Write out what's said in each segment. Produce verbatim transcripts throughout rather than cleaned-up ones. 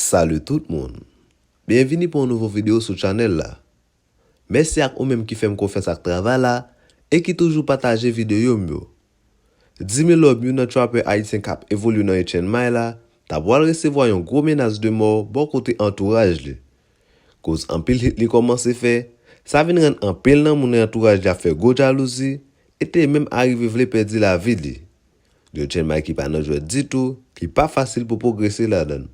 Salut tout moun. Byenvini pou yon nouvo videyo sou chanèl la. Mèsi ak ou menm ki fè m konfyans ak travay la e ki toujou pataje videyo m yo. Dimi Love, youn nan trapè ayisyen k ap evolye nan H N M I la, ta pral resevwa yon gwo menas de mò bò kote antouraj li. Koz anpil hit li kòmanse fè, sa vin rann anpil nan moun nan antouraj li ap fè gwo jalouzi e te menm arive vle pèdi lavi li. Yon H N M I ki pa nan jwèt ditou, ki pa fasil pou pwogrese ladan l.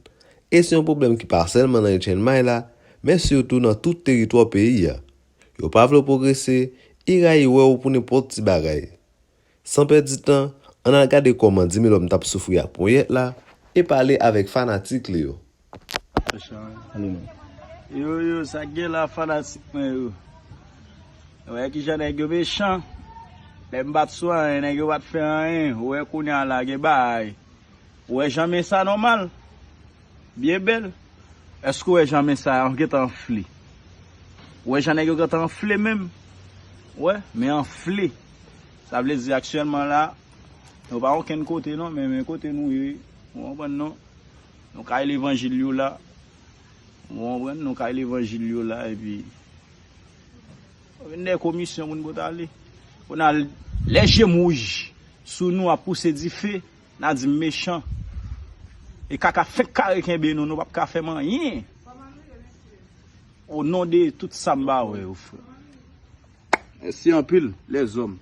E se yon pwoblèm ki pa sèlman nan H N M I la, men sitou nan tout teritwa peyi a. Yo pa vle w pwogrese, e rayi wè w pou nenpòt ti bagay. San pèdi tan, ann al gade kòman Dimi Love t ap soufri ak ponyèt la e pale avèk fanatik li yo. Yo, yo, sa k gen la, fanatik mwen yo? Ou wè kijan nèg yo mechan. Lè m pa t sou anyen, nèg yo pa t fè anyen. Ou wè kounye a la, gen bagay. Ou wè jan men sa nòmal? Byen bèl. Èske ou wè jan men sa gentan anfle? Ou wè jan nèg yo gentan anfle menm? Ou wè, men anfle. Sa vle di aktyèlman la, nou pa okenn kote non, men men kote nou ye. Ou konprann non? Nou kay levanjil yo la. Ou konprann? Nou kay levanjil yo la, epi nou vin dèyè komisyon pou n pote ale. Pou n al, lè je m wouj sou nou ap pouse dife, n a di m mechan. E kaka fenk kare kenbe nou, nou p ap ka fè m anyen. O non de tout sa m ba wè yo, frè. Mèsi anpil, lèzòm.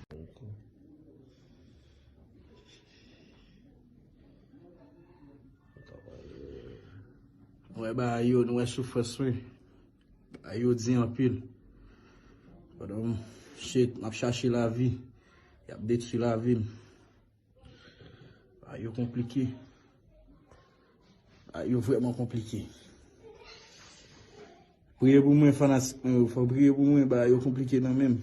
Nou wè bagay yo, nou wè soufrans mwen. Bagay yo di anpil. Pandan m, shit, m ap chache lavi, y ap detwi lavi m. Bagay yo konplike. Bagay yo vrèman konplike. Priye pou mwen, fanatik mwen yo. Fò priye pou mwen, bagay yo konplike nan men m.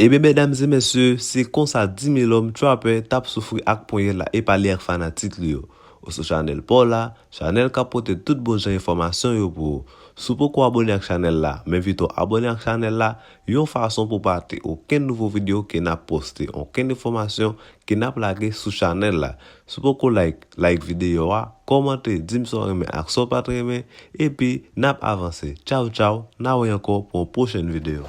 Ebyen, medam e mesye, se konsa Dimi Love trapè t ap soufri ak ponyèt la e pale ak fanatik li yo. Ou sou chanèl pa w la, chanèl k ap pote tout bon jan enfòmasyon yo pou ou. Si w poko abòne ak chanèl la, m envite w abòne ak chanèl la, yon fason pou pa rate okenn nouvo videyo ke n ap poste, okenn enfòmasyon ke n ap lage sou chanèl la. Si w poko like, like videyo a, kòmante, di m sa w renmen ak sa w pa t renmen, epi n ap avanse. Tchaw, tchaw, n a wè ankò pou yon pwochèn videyo.